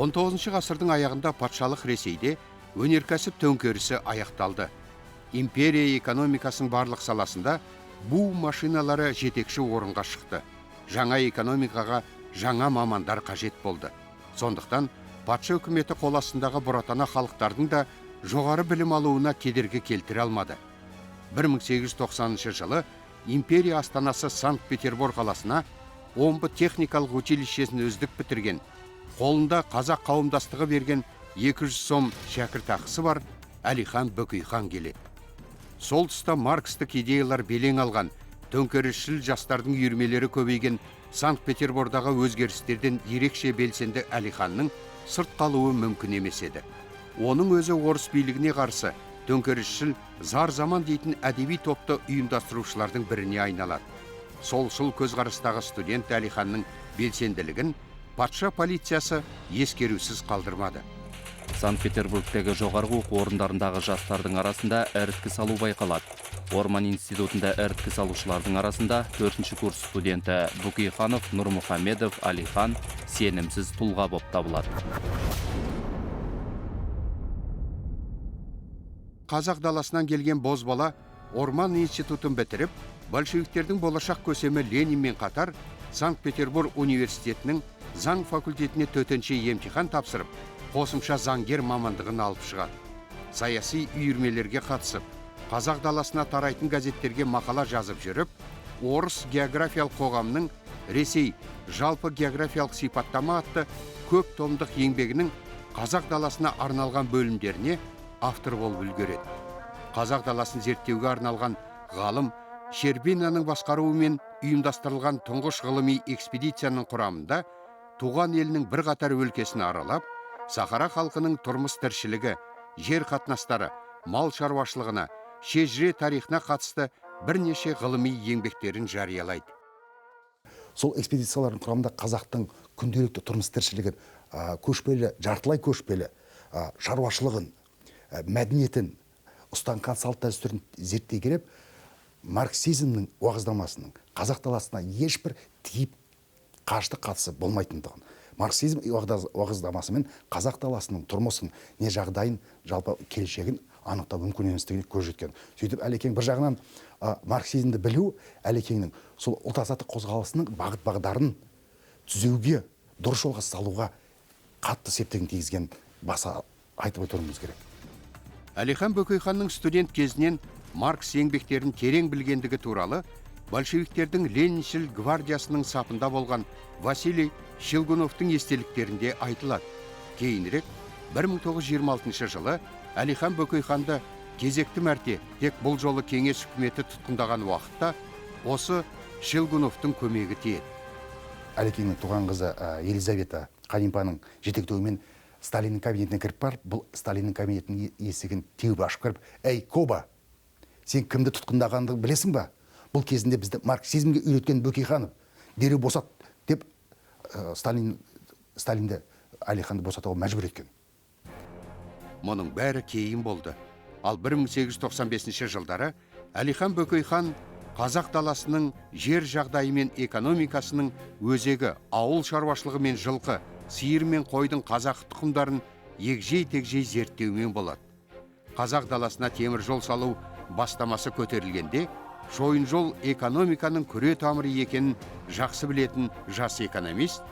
19 ғасырдың аяғында патшалық Ресейде өнеркәсіп төңкерісі аяқталды. Империя экономикасының барлық саласында бу машиналары жетекші орынға шықты. Жаңа экономикаға жаңа мамандар қажет болды. Сондықтан патша үкіметі қол астындағы бұратана халықтардың да жоғары білім алуына кедергі келтіре алмады. 1890 жылы империя астанасы Санкт-Петербург қаласына Омбы техникалық училищесін үздік бітірген, қолында қазақ қауымдастығы берген 200 сом шәкіртақысы бар Әлихан Бөкейхан келеді. Сол тұста маркстік идеялар белең алған, төңкерісшіл жастардың үйірмелері көбейген Санкт-Петербурдағы өзгерістерден ерекше белсенді Әлиханның сырт қалуы мүмкін емес еді. Оның өзі орыс билігіне қарсы төңкерісшіл «Зар заман» дейтін әдеби топты ұйымдастырушылардың біріне айналады. Солшыл көзқарастағы студент Әлиханның белсенділігін патша полициясы ескерусіз қалдырмады. Санкт-Петербургтегі жоғарғы оқу орындарындағы жастардың арасында іріткі салу байқалады. Орман институтында іріткі салушылардың арасында 4-ші курс студенті Бөкейханов Нұрмұхамедов Әлихан сенімсіз тұлға боп табылады. Қазақ даласынан келген бозбала Орман институтын бітіріп, большевиктердің болашақ көсемі Ленинмен қатар Санкт-Петербург университетінің заң факультетіне төтенше емтихан тапсырып, қосымша заңгер мамандығын алып шығады. Саяси үйірмелерге қатысып, қазақ даласына тарайтын газеттерге мақала жазып жүріп, орыс географиялық қоғамының Ресей жалпы географиялық сипаттама атты көп томдық еңбегінің қазақ даласына арналған бөлімдеріне автор болып үлгереді. Қазақ даласын зерттеуге арналған ғалым Щербинаның басқаруымен ұйымдастырылған тұңғыш ғылыми экспедицияның құрамында туған елінің бірқатар өлкесін аралап, Сахара халқының тұрмыс тіршілігі, жер қатынастары, мал шаруашылығына, шежіре тарихына қатысты бірнеше ғылыми еңбектерін жариялайды. Сол экспедициялардың құрамында қазақтың күнделікті тұрмыс тіршілігін, көшпелі, жартылай көшпелі шаруашылығын, мәдениетін, ұстанған салт дәстүрін зерттей келіп, марксизмнің уағыздамасының қазақ даласына ешбір тиіп қашты қатысы болмайтындығын, марксизм уағыздамасымен қазақ даласының тұрмысын, не жағдайын, жалпы келешегін анықтау мүмкін еместігіне көз жеткен. Сөйтіп Әлекең бір жағынан марксизмді білу, Әлекеңнің сол ұлт азаттық қозғалысының бағыт бағдарын түзеуге, дұрыс жолға салуға қатты септігін тигізген баса айтып өтуіміз керек. Әлихан Бөкейханның студент кезінен Маркс еңбектерін терең білгендігі туралы большевиктердің Лениншіл гвардиясының сапында болған Василий Щелгуновтың естеліктерінде айтылады. Кейінірек 1926 жылы Әлихан Бөкейханды кезекті мәрте тек бұл жолы кеңес үкіметі тұтқындаған уақытта осы Щелгуновтың көмегі тиеді. Әлекеңнің туған қызы Елизавета Қалимпаның жетектеуімен Сталиннің кабинетіне кіріп барып, бұл Сталиннің кабинетінің есігін теуіп ашып кіріп, «Әй, Коба, сен кімді тұтқындағанды білесің ба? Бұл кезінде бізді марксизмге үйреткен Бөкейханов, дереу босат» деп Сталинді Әлиханды босатуға мәжбүр еткен. Мұның бәрі кейін болды. Ал 1895 жылдары Әлихан Бөкейхан қазақ даласының жер жағдайы мен экономикасының өзегі ауыл шаруашылығы мен жылқы, сиыр мен қойдың қазақ тұқымдарын егжей-тегжей зерттеумен болады. Қазақ даласына темір жол салу бастамасы көтерілгенде, шойын жол экономиканың күре тамыры екенін жақсы білетін жас экономист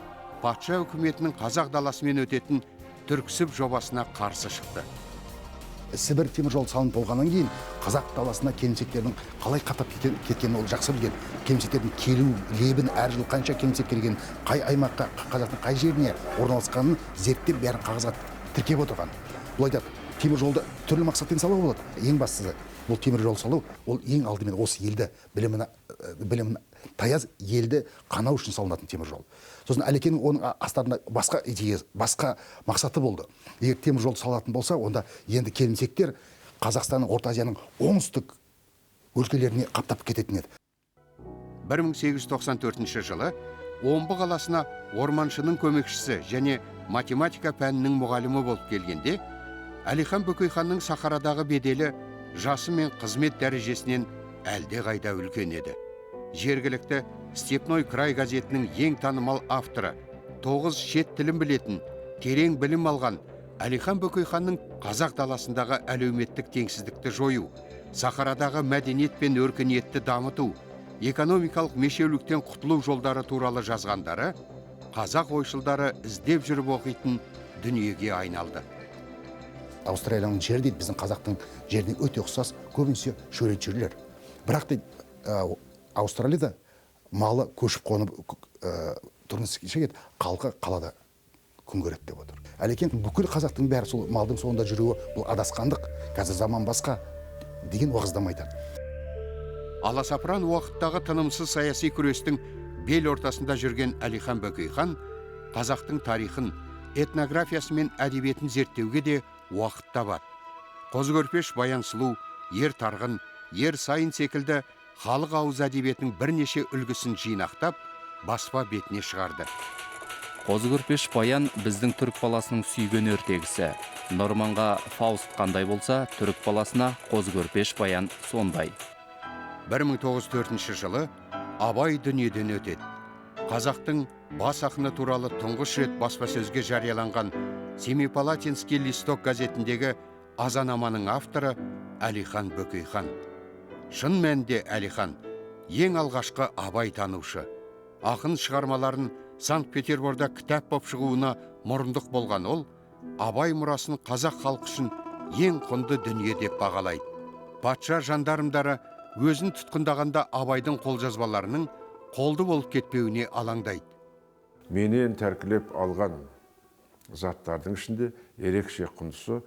патша үкіметінің қазақ даласымен өтетін Түрксіб жобасына қарсы шықты. Сібір темір жол салынып болғаннан кейін қазақ даласына келімсектердің қалай қаптап кеткенін ол жақсы білген. Келімсектердің келу лебін, әр жыл қанша келімсек келген, қай аймаққа, қазақтың қай жеріне орналасқанын зерттеп бәрін қағазға тіркеп отырған. Бұл айтады, темір жолды түрлі мақсатпен салуға болады. Ең бастысы бұл темір жол салу, ол ең алдымен осы елді білімін таяз елді қанау үшін салынатын темір жол. Сосын Әлекеңнің оның астарында басқа идея, басқа мақсаты болды. Егер темір жол салатын болса, онда енді келімсектер Қазақстанның, Орта Азияның оңтүстік өлкелеріне қаптап кететін еді. 1894 жылы Омбы қаласына орманшының көмекшісі және математика пәнінің мұғалімі болып келгенде, Әлихан Бөкейханның Сахарадағы беделі жасы мен қызмет дәрежесінен әлдеқайда үлкен еді. Жергілікті Степной край газетінің ең танымал авторы, 9 шет тілін білетін, Терең білім алған Әлихан Бөкейханның қазақ даласындағы әлеуметтік теңсіздікті жою, Сахарадағы мәдениет пен өркениетті дамыту, экономикалық мешеуліктен құтылу жолдары туралы жазғандары қазақ ойшылдары іздеп жүріп оқитын дүниеге айналды. Аустралияның жері дейді, біздің қазақтың жеріне өте ұқсас, көбінесе шөлейт жерлер. Бірақ дейді, Аустралияда малы көшіп қонып тұрмыс кешеді, халқы қалада күн көреді деп отыр. Әлекең бүкіл қазақтың бәрі сол малдың соңында жүруі бұл адасқандық, қазір заман басқа деген уағыздама айтады. Аласапыран уақыттағы тынымсыз саяси күрестің бел ортасында жүрген Әлихан Бөкейхан қазақтың тарихын, этнографиясы мен әдебиетін зерттеуге де уақыт табады. Қозы Көрпеш, Баян Сұлу, Ер Тарғын, Ер Сайын секілді халық ауыз әдебиетінің бірнеше үлгісін жинақтап, баспа бетіне шығарды. Қозы Көрпеш Баян біздің түрік баласының сүйген ертегісі. Норманға Фауст қандай болса, түрік баласына Қозы Көрпеш Баян сондай. 1904 жылы Абай дүниеден өтеді. Қазақтың бас ақыны туралы тұңғыш рет баспасөзге жарияланған Семипалатинский листок газетіндегі азанаманың авторы Әлихан Бөкейхан. Шын мәнінде Әлихан ең алғашқы Абай танушы. Ақын шығармаларын Санкт-Петерборда кітап боп шығуына мұрындық болған ол, Абай мұрасын қазақ халқы үшін ең құнды дүние деп бағалайды. Патша жандармдары өзін тұтқындағанда Абайдың қолжазбаларының қолды болып кетпеуіне алаңдайды. Менен тәркілеп алған заттардың ішінде ерекше құндысы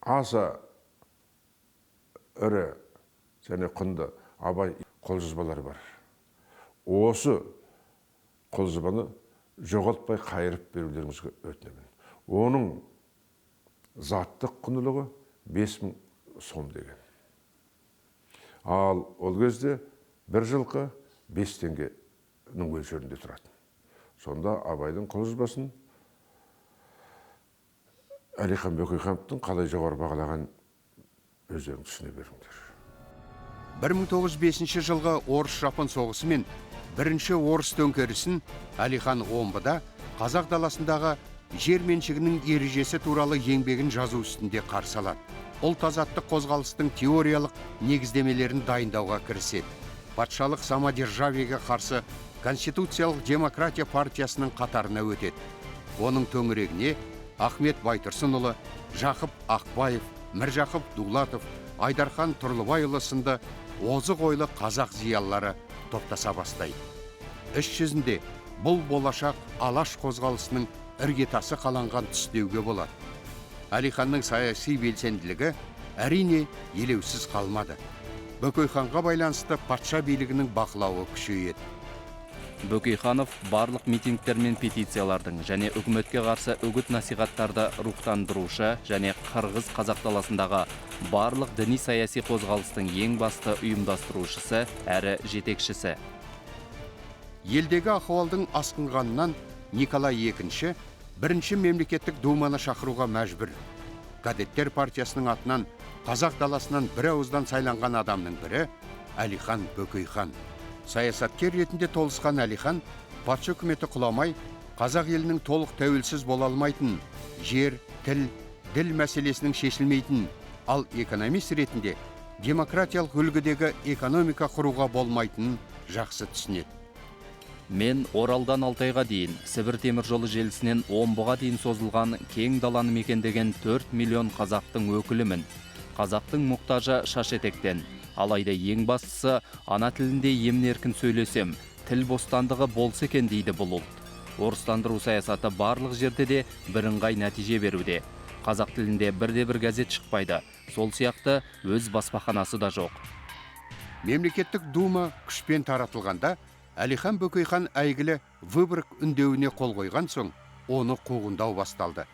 аса ірі және құнды Абай қолжазбалары бар. Осы қолжазбаны жоғалтпай қайырып берулеріңізге өтінемін. Оның заттық құндылығы 5000 сом деген. Ал ол кезде бір жылқы 5 теңгенің мөлшерінде тұратын. Сонда Абайдың қолжазбасын Әлихан Бөкейхановтың қалай жоғары бағалаған өздерің түсіне беріңдер. 1905 жылғы орыс-жапон соғысы мен бірінші орыс төңкерісін Әлихан Омбыда қазақ даласындағы жер меншігінің ережесі туралы еңбегін жазу үстінде қарсы алады. Ұлт азаттық қозғалыстың теориялық негіздемелерін дайындауға кіріседі. Патшалық самодержавиеге қарсы Конституциялық демократия партиясының қатарына өтеді. Оның төңірегіне Ахмет Байтұрсынұлы, Жақып Ақбаев, Міржақып Дулатов, Айдархан Тұрлыбайұлы сынды озық ойлы қазақ зиялылары топтаса бастайды. Іс жүзінде бұл болашақ Алаш қозғалысының іргетасы қаланған тұс деуге болады. Әлиханның саяси белсенділігі әрине елеусіз қалмады. Бөкейханға байланысты патша билігінің бақылауы күшейеді. Бөкейханов барлық митингтер мен петициялардың және үкіметке қарсы үгіт насихаттарды рухтандырушы және қырғыз қазақ даласындағы барлық діни саяси қозғалыстың ең басты ұйымдастырушысы әрі жетекшісі. Елдегі ахуалдың асқынғанынан Николай II бірінші мемлекеттік думаны шақыруға мәжбүр. Кадеттер партиясының атынан қазақ даласынан бір ауыздан сайланған адамның бірі Әлихан Бөкейхан. Саясаткер ретінде толысқан Әлихан патша үкіметі құламай, қазақ елінің толық тәуелсіз бола алмайтын, жер, тіл, діл мәселесінің шешілмейтін, ал экономист ретінде демократиялық үлгідегі экономика құруға болмайтынын жақсы түсінеді. Мен Оралдан Алтайға дейін, Сібір теміржолы желісінен Омбыға дейін созылған кең даланы мекендеген 4 миллион қазақтың өкілімін. Қазақтың мұқтажы шаш етектен. Алайда ең бастысы ана тілінде емін-еркін сөйлесем, тіл бостандығы болса екен дейді бұл ұлт. Орыстандыру саясаты барлық жерде де бірыңғай нәтиже беруде. Қазақ тілінде бірде-бір газет шықпайды. Сол сияқты өз баспаханасы да жоқ. Мемлекеттік дума күшпен таратылғанда Әлихан Бөкейхан әйгілі Выборг үндеуіне қол қойған соң, оны қуғындау басталды.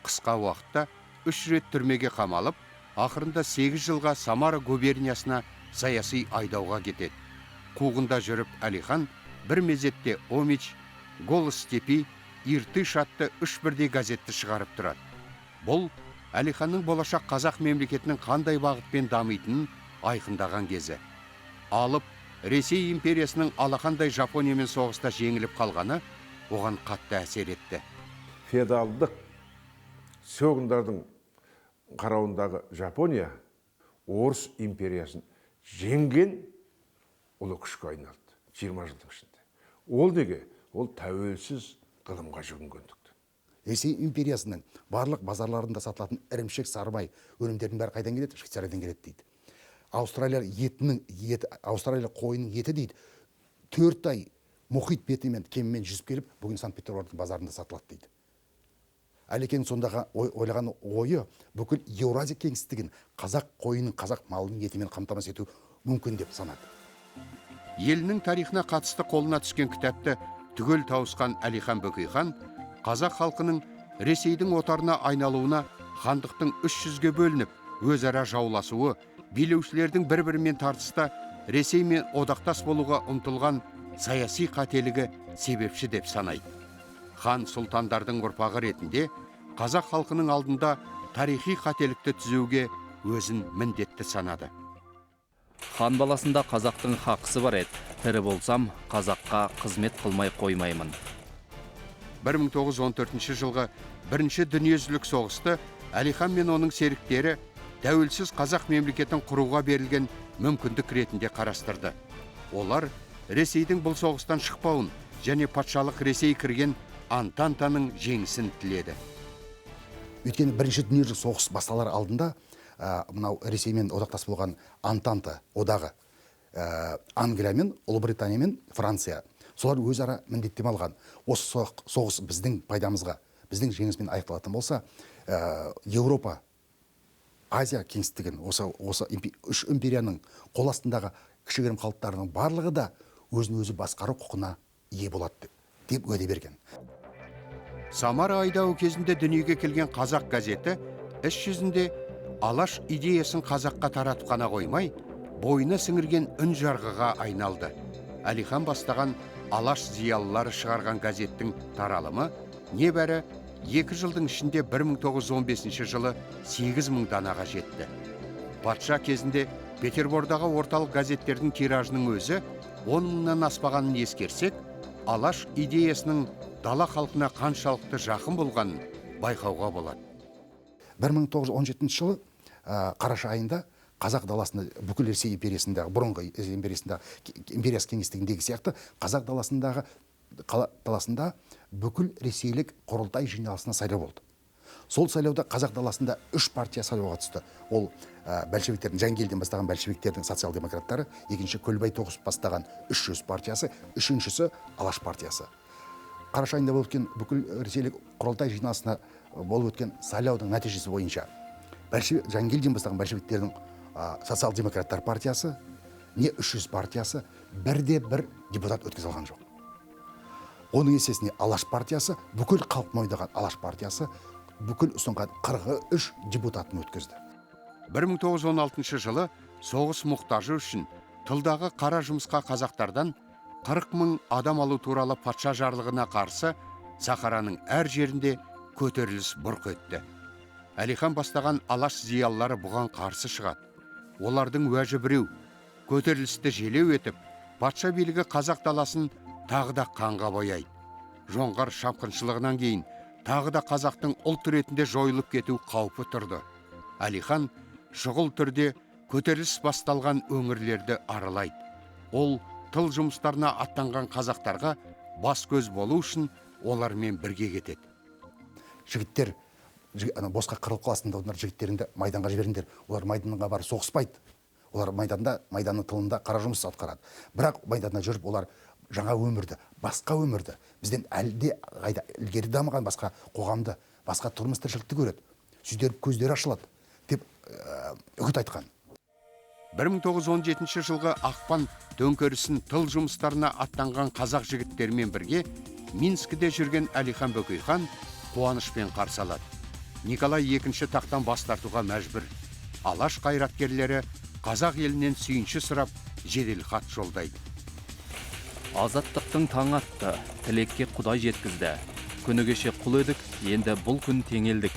Қысқа уақытта 3 рет түрмеге қамалып, ақырында 8 жылға Самара губерниясына саяси айдауға кетеді. Қуғында жүріп Әлихан бір мезетте Омич, Голос степи, Иртыш атты 3 бірдей газетті шығарып тұрады. Бұл Әлиханның болашақ қазақ мемлекетінің қандай бағытпен дамитынын айқындаған кезі. Алып Ресей империясының алақандай Жапониямен соғыста жеңіліп қалғаны оған қатты әсер етті. Феодалдық сёгундардың қарауындағы Жапония Орыс империясын жеңген ұлы күшке айналды 20 жылдың ішінде. Ол неге? Ол тәуелсіз ғылымға жүгінгендіктен. Ресей империясының барлық базарларында сатылатын ірімшік, сарымай өнімдерінің бәрі қайдан келеді? Швейцариядан келеді дейді. Аустралия етінің еті, Аустралия қойының еті дейді. 4 ай мұхит бетімен кемемен жүзіп келіп, бүгін Санкт-Петербургтың базарында сатылады дейді. Әлекең сондағы ойлаған ойы бүкіл Еуразия кеңістігін қазақ қойының, қазақ малының етімен қамтамасыз ету мүмкін деп санады. Елінің тарихына қатысты қолына түскен кітапты түгел тауысқан Әлихан Бөкейхан қазақ халқының Ресейдің отарына айналуына хандықтың 300-ге бөлініп, өзара жауласуы, билеушілердің бір-бірімен тартыста Ресеймен одақтас болуға ұмтылған саяси қателігі себепші деп санайды. Хан сұлтандардың ұрпағы ретінде қазақ халқының алдында тарихи қателікті түзеуге өзін міндетті санады. Хан баласында қазақтың хақысы бар еді. Тірі болсам, қазаққа қызмет қылмай қоймаймын. 1914 жылғы бірінші дүниежүзілік соғысты Әлихан мен оның серіктері тәуелсіз қазақ мемлекетін құруға берілген мүмкіндік ретінде қарастырды. Олар Ресейдің бұл соғыстан шықпауын және патшалық Ресей кірген Антантаның жеңісін тіледі. Өйткені бірінші дүниежүзілік соғыс басталар алдында мынау Ресеймен одақтас болған Антанта одағы, Англия мен Ұлыбритания мен Франция, солар өзара міндеттеме алған. Осы соғыс біздің пайдамызға, біздің жеңіспен аяқталатын болса, Еуропа, Азия кеңістігін, осы үш империяның қол астындағы кішігірім халықтарының барлығы да өзін өзі басқару құқына ие болады деп уәде берген. Самара айдауы кезінде дүниеге келген Қазақ газеті іс жүзінде Алаш идеясын қазаққа таратып қана қоймай, бойына сіңірген үн жарғыға айналды. Әлихан бастаған Алаш зиялылары шығарған газеттің таралымы небәрі 2 жылдың ішінде 1915 жылы 8000 данаға жетті. Патша кезінде Петербордағы орталық газеттердің тиражының өзі 10 мыңнан аспағанын ескерсек, Алаш идеясының дала халқына қаншалықты жақын болғанын байқауға болады. 1917 жылы қараша айында қазақ даласында бүкіл Ресей империясындағы, бұрынғы империясындағы, империясы кеңістігіндегі сияқты қазақ даласындағы даласында бүкіл ресейлік құрылтай жиналысына сайлау болды. Сол сайлауда қазақ даласында 3 партия сайлауға түсті. Ол большевиктердің, Жангелдин бастаған большевиктердің социал-демократтары, екінші Көлбай Тоғысов бастаған 300 партиясы, үшіншісі Алаш партиясы. Қараша айында болып өткен бүкіл ресейлік құрылтай жиналысына болып өткен сайлаудың нәтижесі бойынша Жангелдин бастаған большевиктердің социал-демократтар партиясы, не 300 партиясы бірде бір депутат өткізе алған жоқ. Оның есесіне Алаш партиясы, бүкіл халық мойындаған Алаш партиясы бүкіл ұсынған 43 депутатын өткізді. 1916 жылы соғыс мұқтажы үшін тылдағы қара жұмысқа қазақтардан 40 мың адам алу туралы патша жарлығына қарсы Сахараның әр жерінде көтеріліс бұрқ етті. Әлихан бастаған Алаш зиялылары бұған қарсы шығады. Олардың уәжі біреу: көтерілісті желеу етіп, патша билігі қазақ даласын тағы да қанға бояйды. Жоңғар шапқыншылығынан кейін тағы да қазақтың ұлт ретінде жойылып кету қаупі тұрды. Әлихан шұғыл түрде көтеріліс басталған өңірлерді аралайды. Ол тыл жұмыстарына аттанған қазақтарға бас көз болу үшін олармен бірге кетеді. Жігіттер босқа қырылып қаласыңдар, олар жігіттеріңді майданға жіберіңдер. Олар майданға барып соғыспайды. Олар майданда, майданның тылында қара жұмыс атқарады. Бірақ майданда жүріп олар жаңа өмірді, басқа өмірді, бізден әлде қайда ілгері дамыған басқа қоғамды, басқа тұрмыс тіршілікті көреді. Сүйдеріп көздері ашылады деп үгіт айтқан. 1917 жылғы ақпан төңкерісін тыл жұмыстарына аттанған қазақ жігіттерімен бірге Минскіде жүрген Әлихан Бөкейхан қуанышпен қарсы алады. Николай II тақтан бас тартуға мәжбүр. Алаш қайраткерлері қазақ елінен сүйінші сұрап жеделхат жолдайды. Азаттықтың таңы атты, тілекке Құдай жеткізді. Күні кеше құл едік, енді бұл күн теңелдік.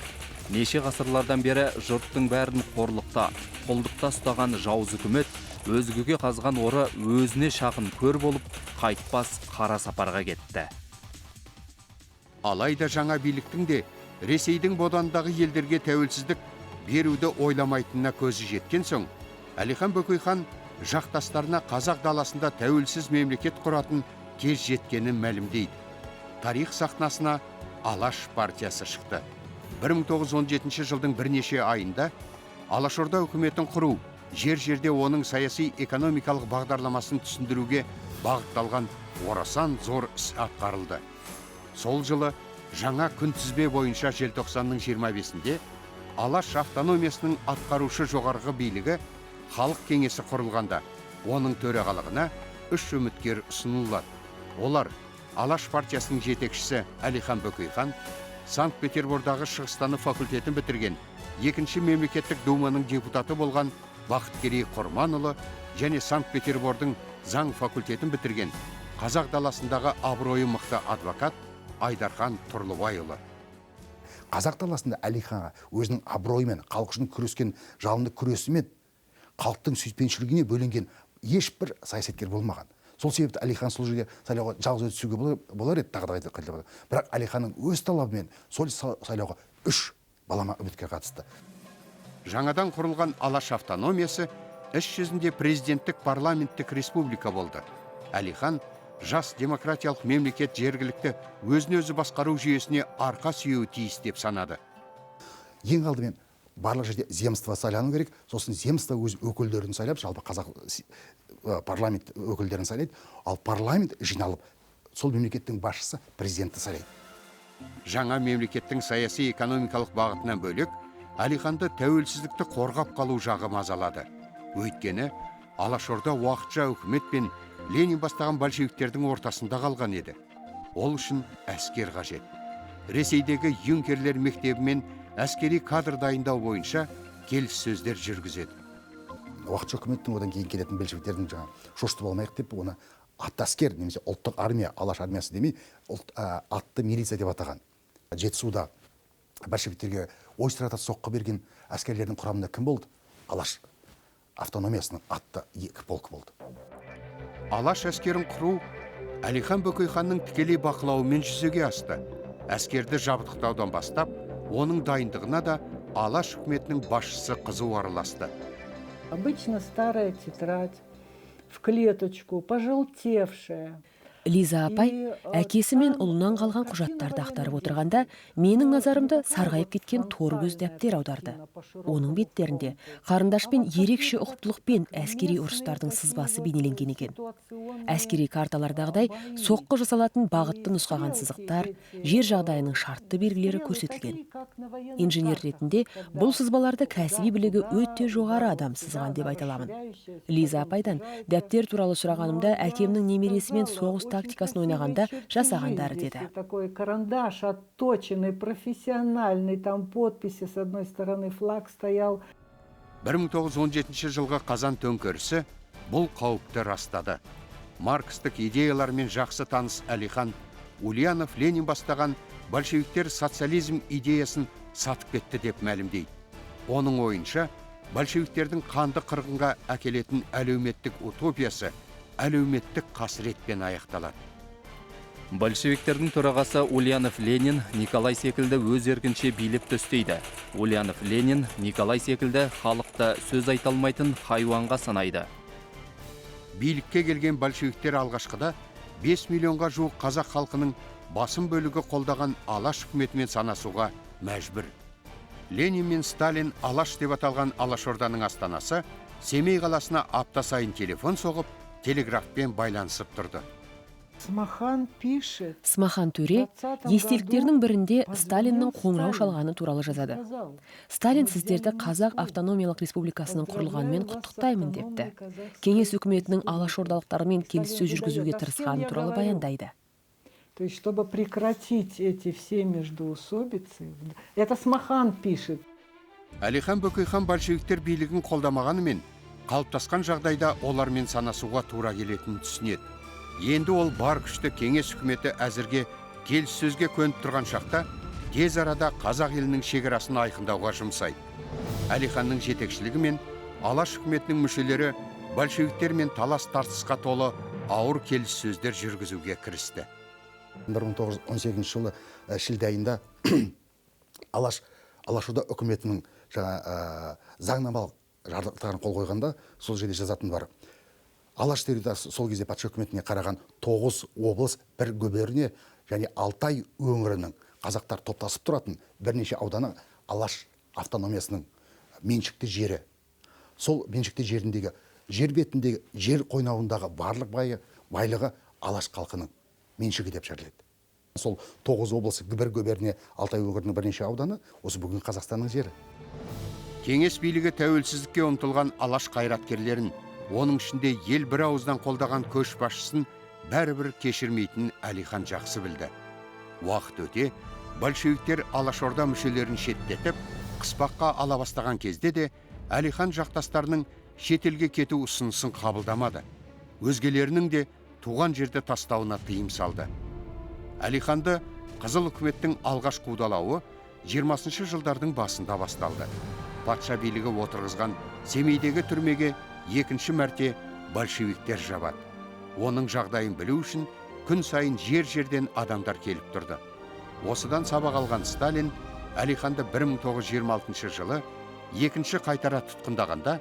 Неше ғасырлардан бері жұрттың бәрін қорлықта, құлдықта ұстаған жауыз үкімет өзгеге қазған оры өзіне шағын көр болып, қайтпас қара сапарға кетті. Алайда жаңа биліктің де Ресейдің бодандағы елдерге тәуелсіздік беруді ойламайтынына көзі жеткен соң, Әлихан Бөкейхан жақтастарына қазақ даласында тәуелсіз мемлекет құратын кез жеткенін мәлімдейді. Тарих сахнасына Алаш партиясы шықты. 1917 жылдың бірнеше айында Алашорда үкіметін құру, жер-жерде оның саяси экономикалық бағдарламасын түсіндіруге бағытталған орасан зор іс атқарылды. Сол жылы жаңа күнтізбе бойынша желтоқсанның 25-інде Алаш автономиясының атқарушы жоғарғы билігі Халық кеңесі құрылғанда, оның төрағалығына үш үміткер ұсынылады. Олар Алаш партиясының жетекшісі Әлихан Бөкейхан, Санкт-Петербордағы Шығыстану факультетін бітірген, екінші мемлекеттік думаның депутаты болған Бақыткерей Құрманұлы және Санкт-Петербордың заң факультетін бітірген қазақ даласындағы абыройы мықты адвокат Айдархан Тұрлыбайұлы. Қазақ даласында Әлиханға өзінің абыройымен, халық үшін күрескен жалынды күресімен халықтың сүйіспеншілігіне бөленген ешбір саясаткер болмаған. Сол себепті Әлихан сол жерге сайлауға жалғыз өзі түсуге болар еді, тағы да қайталап. Бірақ Әлиханның өз талабымен сол сайлауға үш балама үміткер қатысты. Жаңадан құрылған Алаш автономиясы іс жүзінде президенттік парламенттік республика болды. Әлихан жас демократиялық мемлекет жергілікті өзін-өзі басқару жүйесіне арқа сүйеуі тиіс деп санады. Ең алдымен барлық жерде земство сайлану керек, сосын земство өз өкілдерін сайлап, жалпы қазақ парламент өкілдерін сайлайды, ал парламент жиналып, сол мемлекеттің басшысы президентті сайлайды. Жаңа мемлекеттің саяси экономикалық бағытынан бөлек, Әлиханды тәуелсіздікті қорғап қалу жағы мазалады. Өйткені Алашорда уақытша үкімет пен Ленин бастаған большевиктердің ортасында қалған еді. Ол үшін әскер қажет. Ресейдегі юнкерлер мектебімен әскери кадр дайындау бойынша келіссөздер жүргізеді. Уақытша үкіметтің одан кейін келетін большевиктердің жаңа шошытып алмайық деп оны атты әскер немесе ұлттық армия, Алаш армиясы демей, атты милиция деп атаған. Жетісуда большевиктерге ойсырата соққы берген әскерлердің құрамында кім болды? Алаш автономиясының атты екі полкі болды. Алаш әскерін құру Әлихан Бөкейханның тікелей бақылауымен жүзеге асты. Әскерді жабдықтаудан бастап, оның дайындығына да Алаш үкіметінің басшысы қызу араласты. Обычно старая тетрадь в клеточку, пожелтевшая. Лиза апай әкесі мен ұлынан қалған құжаттарды ақтарып отырғанда, менің назарымды сарғайып кеткен тор көз дәптер аударды. Оның беттерінде қарындашпен ерекше ұқыптылықпен әскери ұрыстардың сызбасы бейнеленген екен. Әскери карталардағыдай соққы жасалатын бағытты нұсқаған сызықтар, жер жағдайының шартты белгілері көрсетілген. Инженер ретінде бұл сызбаларды кәсіби білігі өте жоғары адам сызған деп айта аламын. Лиза апайдан дәптер туралы сұрағанымда әкемнің немересімен соғыс тактикасын ойнағанда жасағандары деді. Такой карандаш отточенный, профессиональный, там подписи с одной стороны, флаг стоял. 1917 жылғы қазан төңкерісі бұл қауіпті растады. Маркстік идеялармен жақсы таныс Әлихан Ульянов Ленин бастаған большевиктер социализм идеясын сатып кетті деп мәлімдейді. Оның ойынша, большевиктердің қанды қырғынға әкелетін әлеуметтік утопиясы әлеуметтік қасіретпен аяқталады. Большевиктердің төрағасы Ульянов Ленин Николай секілді өз еркінше билеп төстейді. Ульянов Ленин Николай секілді халықты сөз айта алмайтын хайуанға санайды. Билікке келген большевиктер алғашқыда 5 миллионға жуық қазақ халқының басым бөлігі қолдаған Алаш үкіметімен санасуға мәжбүр. Ленин мен Сталин Алаш деп аталған Алашорданың астанасы Семей қаласына апта сайын телефон соғып, телеграфпен байланысып тұрды. Смахан пишет. Смахан төре естеліктерінің бірінде Сталиннің қоңырау шалғаны туралы жазады. Сталин сіздерді Қазақ автономиялық республикасының құрылғанымен құттықтаймын депті. Кеңес үкіметінің алашордалықтарымен келіссөз жүргізуге тырысқаны туралы баяндайды. То есть, чтобы прекратить эти все междоусобицы, это Смахан пишет. Әлихан Бөкейхан большевиктер билігін қолдамағанымен, қалыптасқан жағдайда олармен санасуға тура келетінін түсінеді. Енді ол бар күшті кеңес үкіметі әзірге келіссөзге көніп тұрған шақта тез арада қазақ елінің шекарасын айқындауға жұмсайды. Әлиханның жетекшілігімен Алаш үкіметінің мүшелері большевиктермен талас тартысқа толы ауыр келіссөздер жүргізуге кірісті. 1918 жылы шілде айында Алашорда үкіметінің жаңа заңнамалық жарлықтарын қол қойғанда, сол жерде жазатын бар: Алаш территориясы, сол кезде патша үкіметіне қараған тоғыз облыс, бір губерния және Алтай өңірінің қазақтар топтасып тұратын бірнеше ауданы Алаш автономиясының меншікті жері. Сол меншікті жеріндегі, жер бетіндегі, жер қойнауындағы барлық байлығы Алаш халқының меншігі деп жариялайды. Сол тоғыз облыс, бір губерния, Алтай өңірінің бірнеше ауданы осы бүгінгі Қазақстанның жері. Кеңес билігі тәуелсіздікке ұмтылған Алаш қайраткерлерін, оның ішінде ел бір ауыздан қолдаған көшбасшысын бәрібір кешірмейтінін Әлихан жақсы білді. Уақыт өте большевиктер Алашорда мүшелерін шеттетіп, қыспаққа ала бастаған кезде де Әлихан жақтастарының шетелге кету ұсынысын қабылдамады. Өзгелерінің де туған жерді тастауына тыйым салды. Әлиханды қызыл үкіметтің алғаш қудалауы 20 жылдардың басында басталды. Патша билігі отырғызған Семейдегі түрмеге екінші мәрте большевиктер жабады. Оның жағдайын білу үшін күн сайын жер-жерден адамдар келіп тұрды. Осыдан сабақ алған Сталин Әлиханды 1926 жылы екінші қайтара тұтқындағанда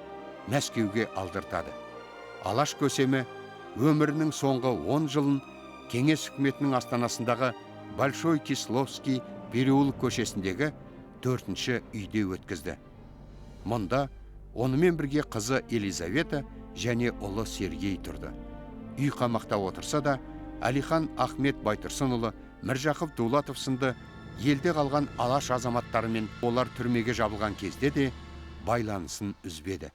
Мәскеуге алдыртады. Алаш көсемі өмірінің соңғы 10 жылын кеңес үкіметінің астанасындағы Большой Кисловский переулок көшесіндегі төртінші үйде өткізді. Мұнда онымен бірге қызы Елизавета және ұлы Сергей тұрды. Үй қамақта отырса да, Әлихан Ахмет Байтұрсынұлы, Міржақып Дулатов сынды елде қалған Алаш азаматтарымен олар түрмеге жабылған кезде де байланысын үзбеді.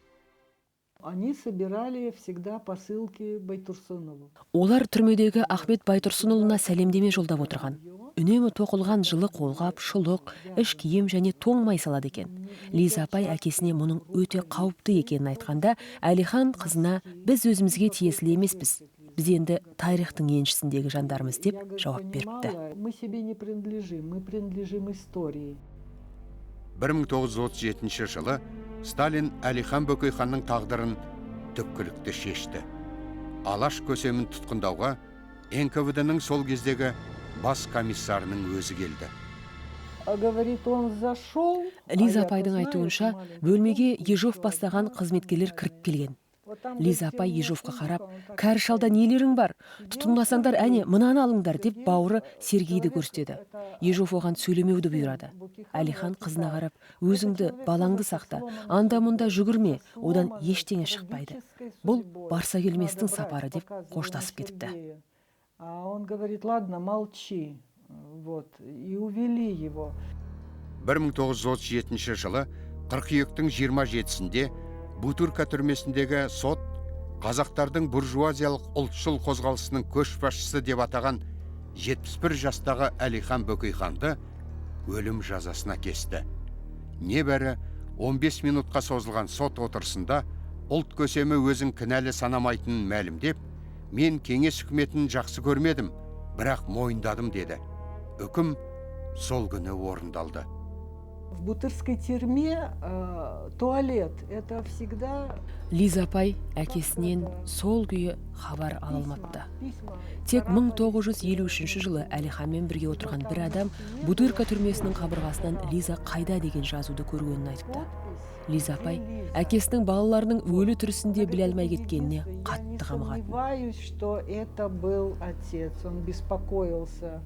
Они собирали всегда посылки Байтурсынову. Олар түрмедегі Ахмет Байтұрсынұлына сәлемдеме жолдап отырған. Үнемі тоқылған жылы қолғап, шұлық, іш киім және тоң май салады екен. Лиза апай әкесіне мұның өте қауіпті екенін айтқанда, Әлихан қызына: «Біз өзімізге тиесілі емеспіз, біз енді тарихтың еншісіндегі жандармыз», – деп жауап беріпті. Мы себе не принадлежим, мы принадлежим истории. 1937 жылы Сталин Әлихан Бөкейханның тағдырын түпкілікті шешті. Алаш көсемін тұтқындауға НКВД-ның сол кездегі бас комиссарының өзі келді. Говорит, он зашел. Лиза апайдың айтуынша, бөлмеге Ежов бастаған қызметкерлер кіріп келген. Лиза апай Ежовқа қарап: «Кәрі шалда нелерің бар? Тұтқындасаңдар, әне мынаны алыңдар», – деп бауыры Сергейді көрсетеді. Ежов оған сөйлемеуді бұйырады. Әлихан қызына қарап: «Өзіңді, балаңды сақта, анда мұнда жүгірме, одан ештеңе шықпайды. Бұл барса келместің сапары», – деп қоштасып кетіпті. А он говорит: «Ладно, молчи». Вот, и увели его. 1937 жылы қыркүйектің 27-сінде Бутырка түрмесіндегі сот қазақтардың буржуазиялық ұлтшыл қозғалысының көшбасшысы деп атаған 71 жастағы Әлихан Бөкейханды өлім жазасына кесті. Небәрі 15 минутқа созылған сот отырысында ұлт көсемі өзін кінәлі санамайтынын мәлімдеп, «Мен кеңес үкіметін жақсы көрмедім, бірақ мойындадым», – деді. Үкім сол күні орындалды. В Бутырской тюрьме туалет – это всегда Лиза апай әкесінен сол күйі хабар ала алмапты. Тек 1953 жылы Әлиханмен бірге отырған бір адам Бутырка түрмесінің қабырғасынан «Лиза қайда» деген жазуды көргенін айтыпты. Лиза апай әкесінің балаларының өлі тірісін де біле алмай кеткеніне қатты қамығатын. Сомневаюсь, что это был отец. Он беспокоился.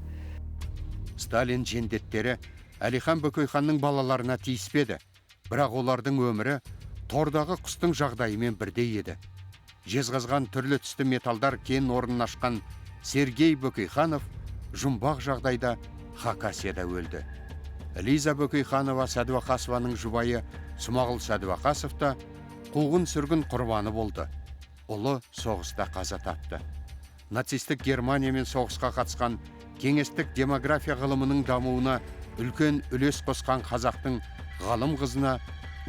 Сталин жендеттері Әлихан Бөкейханның балаларына тиіспеді, бірақ олардың өмірі тордағы құстың жағдайымен бірдей еді. Жезқазған түрлі түсті металдар кен орнын ашқан Сергей Бөкейханов жұмбақ жағдайда Хакасияда өлді. Лиза Бөкейханова Сәдуақасованың жұбайы Смағұл Сәдуақасов та қуғын сүргін құрбаны болды. Ұлы соғыста қаза тапты. Нацистік Германиямен соғысқа қатысқан, кеңестік демография ғылымының дамуына үлкен үлес қосқан қазақтың ғалым қызына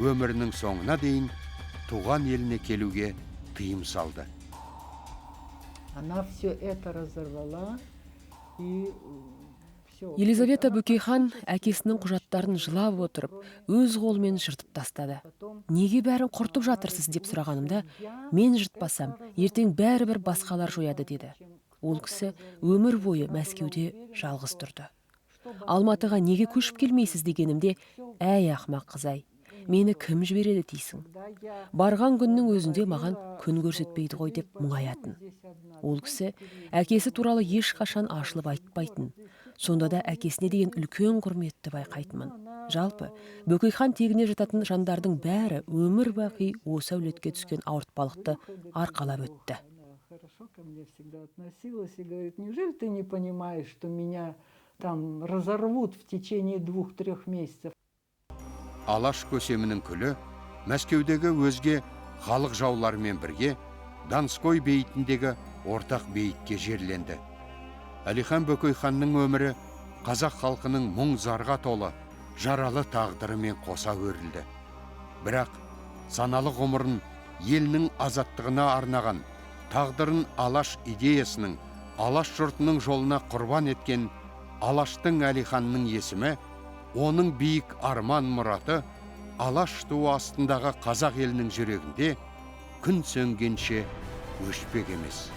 өмірінің соңына дейін туған еліне келуге тыйым салды. Она все это разорвала и все. Елизавета Бөкейхан әкесінің құжаттарын жылап отырып өз қолымен жыртып тастады. «Неге бәрін құртып жатырсыз?» – деп сұрағанымда, «Мен жыртпасам, ертең бәрібір басқалар жояды», – деді. Ол кісі өмір бойы Мәскеуде жалғыз тұрды. Алматыға неге көшіп келмейсіз дегенімде, әй, ақымақ қыз-ай, мені кім жібереді дейсің? Барған күннің өзінде маған күн көрсетпейді ғой деп мұңаятын. Ол кісі әкесі туралы ешқашан ашылып айтпайтын. Сонда да әкесіне деген үлкен құрметті байқайтынмын. Жалпы, Бөкейхан тегіне жататын жандардың бәрі өмір бақи осы әулетке түскен ауыртпалықты арқалап өтті. Хорошо ко мне всегда относилась и говорит: неужели ты не понимаешь, что меня там разорвут в течение 2-3 месяцев? Алаш көсемінің күлі Мәскеудегі өзге халық жауларымен бірге Донской бейітіндегі ортақ бейітке жерленді. Әлихан Бөкейханның өмірі қазақ халқының мұң зарға толы жаралы тағдырымен қоса өрілді. Бірақ саналы ғұмырын елінің азаттығына арнаған, тағдырын Алаш идеясының, Алаш жұртының жолына құрбан еткен Алаштың Әлиханның есімі, оның биік арман мұраты Алаш туы астындағы қазақ елінің жүрегінде күн сөнгенше өшпек емес.